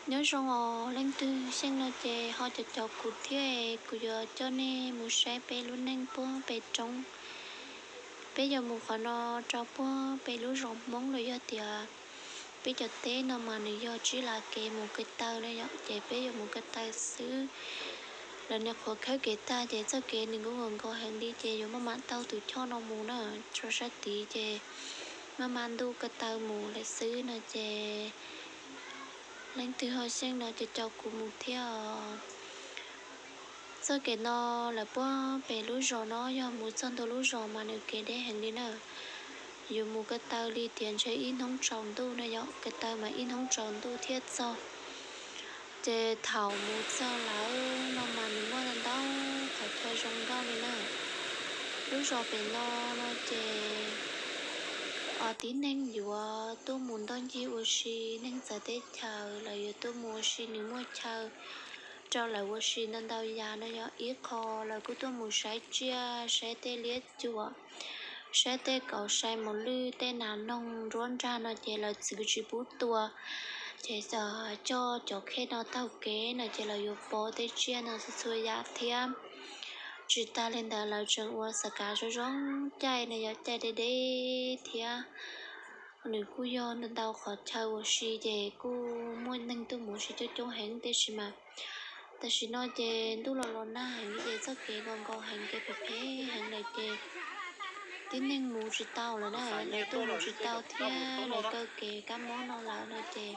Nyob zoo os leej twg, xyoo no ces ho caum caum kuv thiab, kuv yuav coj nej mus saib peb lub neej puag pem roob. Peb yuav mus qhov no rau puag pem lub zos Hmoob los yog tias peb cov teb no mas nws yog tsib lav kev mus ko taw na yom, ces peb yuav mus ko taw xwb. Lawv niaj qhuav khawb kev tag ces txoj kev nws kuj nkaus nkaus heev li ces yuav maj mam taug tus choj no mus na, rau sab tid ces maj mam ntuj ko taw mus lawm xwb no ces leej twg ho xyeej no ces caum kuv mus thiab os. Txoj kev no lawv puag pem lub zos no yog mus txog ntua lub zos mas nws kev deb heev li na. Yuav mus ko taw li tias ntshe ib hnub tsaus ntuj na yom, ko taw mas ib hnub tsaus ntuj thiaj txog. Ces thaum mus txog lawm no mas nws muaj ntau qhov chaw zoo nkauj li na. Lub zos pem no no ces tib neeg yuav tuaj mus nrog ncig ua si, neeg txawv teb chaws lawv yuav tuaj mus ua si, nws muaj chaw rau lawv ua si ntau ntau yam no yom. Ib qho lawv kuj tuaj mus saib tsiaj, saib tej liab cuam, saib tej kauv, saib mos lwj, tej nas noog nruab nrag no ces lawv txwv tsis pub tua. Ces coj cov khej no taug kev no ces lawv yuav pov tej tsiaj no txhua txhua yam thiab. Tsis tas li ntawd lawv tseem ua xav kav zoo zoo caij no yom, caij deb deb thiab. Nws kuj yog ntau ntau qhov chaw ua si ces kuj muaj neeg tuaj mus ua si coob coob heev tiam sis mas tam sim no ces ntuj los los nag heev li ces txoj kev nkaus nkaus heev, kev phem phem heev lawm ces tib neeg mus tsis tau lawm na. Lawv tuaj mus tsis tau thiab lawv kaw kev kab mob no lawm no ces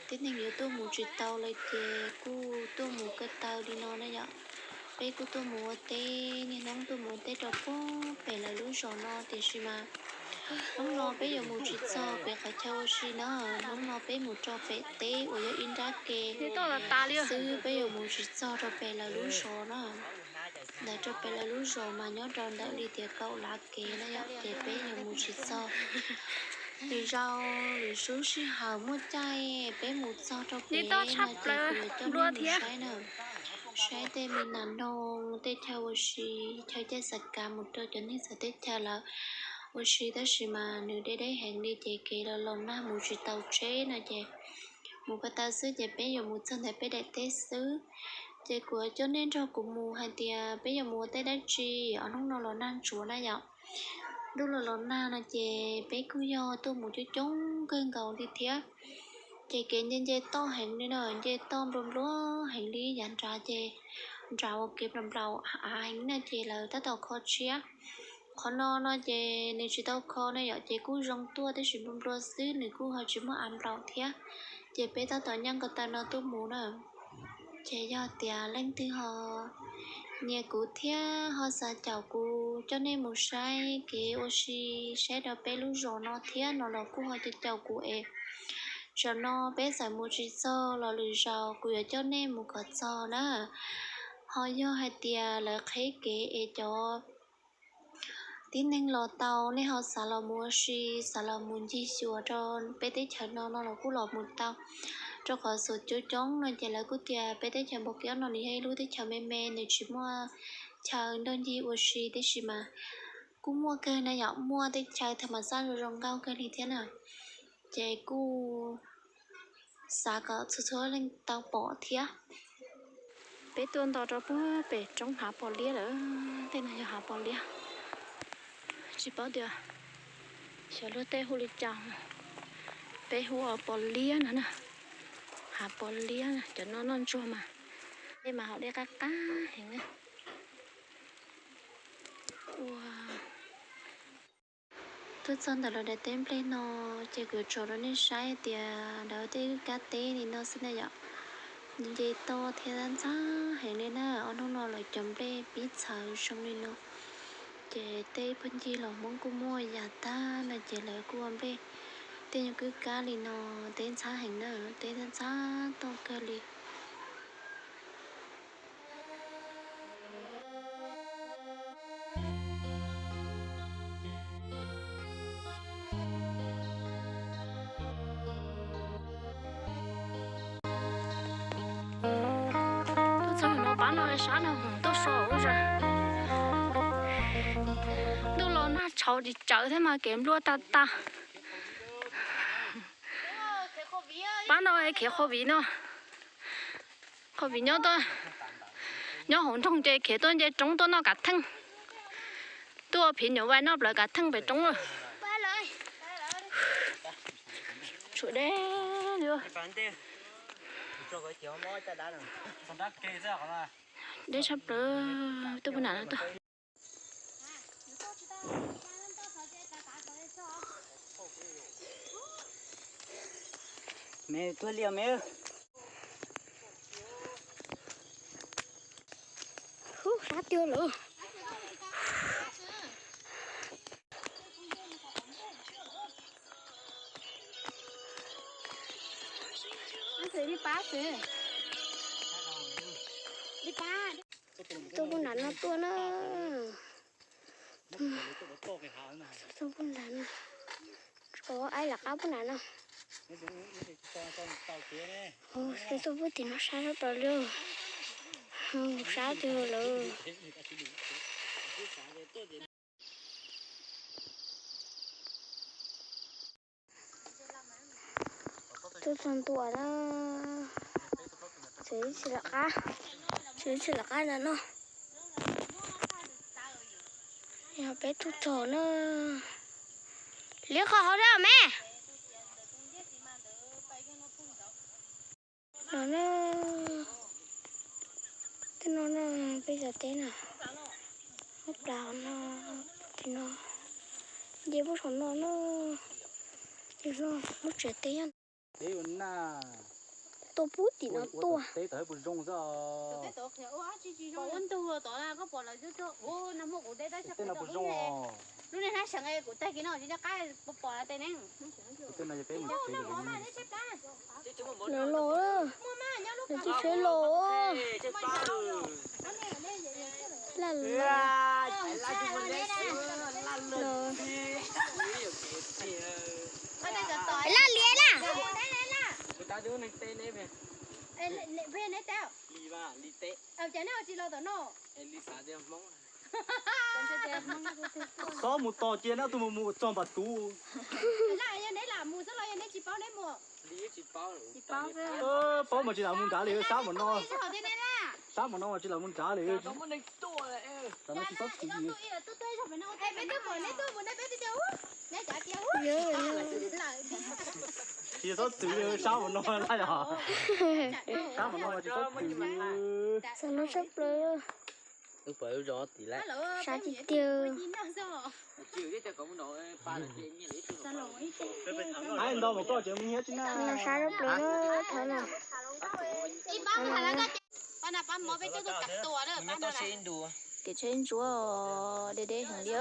tib neeg yuav tuaj mus tsis tau lawm ces kuj tuaj mus ko taw li no na yom. Peb kuj tuaj mus ua teb, niaj hnub tuaj mus ua teb rau puag pem lawv lub zos no tiam sis mas hnub no peb yuav mus tsis txog pem qhov chaw ua si na. Hnub no peb mus rau pem teb uas yog ib nrab ke xwb, peb yuav mus tsis txog rau pem lawv lub zos na. Ntawm rau pem lawv lub zos mas nyob rau ntawm li tias kaum lav kev na yom, ces peb yuav mus tsis txog. Lwm zaus lwm sub sij hawm muaj caij peb mus txog rau pem no ces kuv yuav coj nej mus saib na. Saib tej me nas noog, tej chaw ua si, chaw caij xav kav mus rau cov neeg txawv teb chaws lawv ua si tab sis mas nws deb deb heev li ces kev los los nag mus tsis tau tsheb no ces mus ko taw xwb ces peb yuav mus txog ntawm peb daim teb xwb. Ces kuv yuav coj nej nrog kuv mus hais tias peb yuav mus ua teb dab tsi, ob hnub no los nag ntsuav na yom. Ntuj los los nag no ces peb kuj yog tuaj mus coob coob kawg nkaus li thiab. Ces kev nce nce toj heev li na, nce toj nplua nplua heev li yav nrad ces nrad ua kev nplaum nplaum av heev na ces lawv tab tom kho tshiab. Qhov no no ces nws tsis tau kho na yom, ces kuj zoo tuaj tab sis nplua nplua xwb, nws kuj ho tsis muaj av nplaum thiab. Ces peb tab tom nyob ko taw no tuaj mus na. Ces yog tias leej twg ho nyiam kuv thiab ho xav caum kuv coj nej mus saib kev ua si, saib rau peb lub zos no thiab no los kuj ho caum caum kuv es zaum no peb txawm mus tsis txog los lwm zaus kuv yuav coj nej mus kom txog na. Ho yog hais tias lawv qheb kev es cov tib neeg los tau, nej ho xav los mus ua si, xav los mus ncig xyuas rau peb teb chaws no no los kuj los mus tau, rau qhov xuas coob coob no ces lawv kuj tias peb teb chaws Npaus Kiab no nws yog ib lub teb chaws me me, nws tsis muaj chaw nrog ncig ua si tib si mas kuj muaj kawg na yom, muaj tej chaw tham mas xaj zoo zoo nkauj kawg li thiab na. Ces kuj xav kom txhua txhua leej tau pom thiab. Peb tuaj nto rau puag pem roob hav pos liab lawm. Tej no yog hav pos liab, tsis paub tias xyov luag tej hu li cas. Peb hu ua pos liab no na, hav pos liab, cov no noj ntsuag mas, dej mas haus dej qab qab heev na. Ua tuaj txog ntawm lawv daim teb nplej no, ces kuv yuav tso rau nej saib tias lawv tej kab teb li no xwb na yom. Nce toj thiab ntxhab heev li na, ob hnub no lawv cov nplej pib txhawv zoo li no. Ces teb phooj ywg los Hmoob kuj muaj yam tag no ces lawv kuj ua nplej tej nyuag kwj kab li no, teb ntxhab heev na, teb ntxhab toj kawg li. Tuaj txog no pab no sab no tuaj so ua zog. Ntuj los nag tshauv tsis tsawv thiab mas kev nplua tag tag. Pab no khiav qhov viv no, qhov viv nyob, nyob hauv nroog ces khiav tuaj nce roob tuaj noj kav theej, tuaj phiv nyuam vais noj plaws kav theej pem roob lawm. Tshuav deb li, deb tshaj plaws, tuaj puag nram no tuaj. Me tuaj liaj me. Hub, sab tiag lawm. Xwb, li pab xwb. Li pab. Tuaj puag nram no tuaj na. Tuaj puag nram no. Tsov aib lawv qab puag nram no. Tuaj puag tim no sab sab plaws li. Sab tiag lawm. Tuaj txog ntua na, tseem ib txhis lawm qab, tseem ib txhis lawm qab no no. Yog peb tuaj txog na, liab qhov hauv dab me. No na, tej no na, peb cov teb na, ub, plas no, tim no, nce puag saum no na, tim no lub tsev teb nyob. Tuaj puag tim no tuaj. Lub niag hnab seev kuv tag kis no tsis nco qab pom tej ne. Los los, lawv twb tsheb los. Laj los. Laj liam na. Xob mus tos cia na, tus mus mus txog npam tuv. Paub mas tsis lam mus nrad li, sab mas no, sab mas no mas tsis lam mus nrad li. Tam no tsis txhob twv. Tsis txhob twv li, sab mas no na yog. Sab mas no mas tsis txhob twv. Tam no sab plaws. Sab tiag tiag. Aib, nto mus koj tsev mus nyiab tsis na. No sab sab plaws, thov no. Tim tsheb ntsuav deb deb heev li.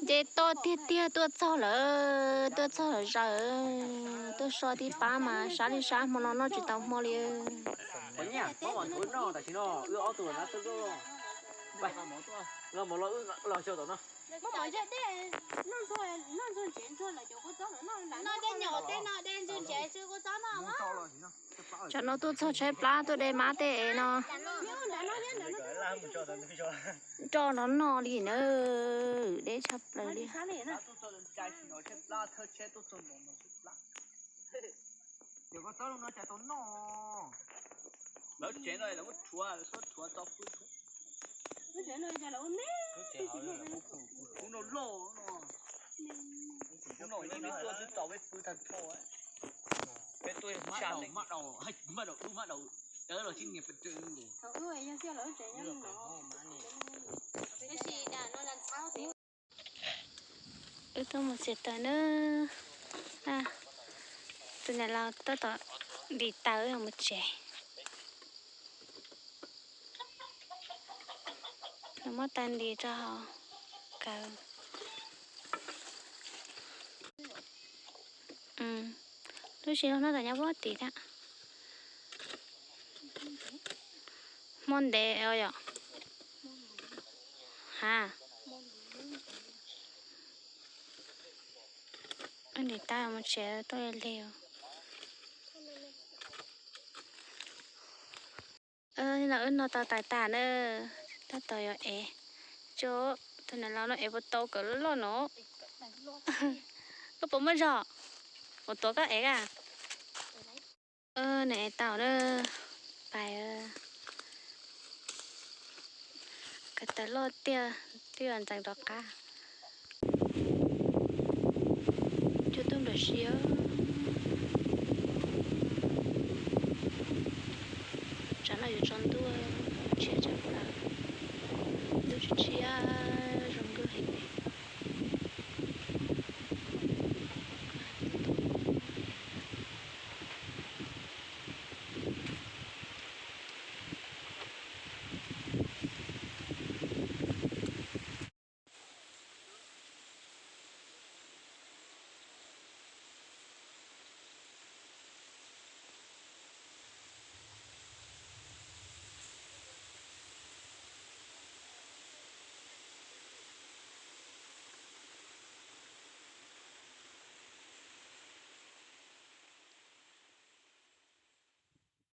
Nce toj tiag tiag tuaj txog lawm, tuaj txog lawm zaws, tuaj so tib pab mas sab li sab hmo no noj tsis tau hmo li. Tsam no tuaj txog tshaib plab tuaj de mab tej no rau nrov no li na, deb tshaj plaws li. Wb tuaj mus txiav taws nawb. Tus niam laus tab tom ntim taws mus tsev. Nws muab taws ntim rau hauv kaws. Lub sij hawm no tam nyob puag tim thiab. Hmo ntev os yom. Ha. Wb ntim taws mus tsev tuaj lig lig. Wb no tau taws tas na. Tab tom yuav ev. Tso, tus niam laus no ev puas tau kawm loj loj no. Koj puas muaj zog? Ua tuav koj ev a. Nws ev tau na. Pais. Kawm tau loj tiag, twb yuav ntxeev rov qab. Cuaj tug nplam si. Tsam no yuav tsaus ntuj, tshiab tshaj plaws.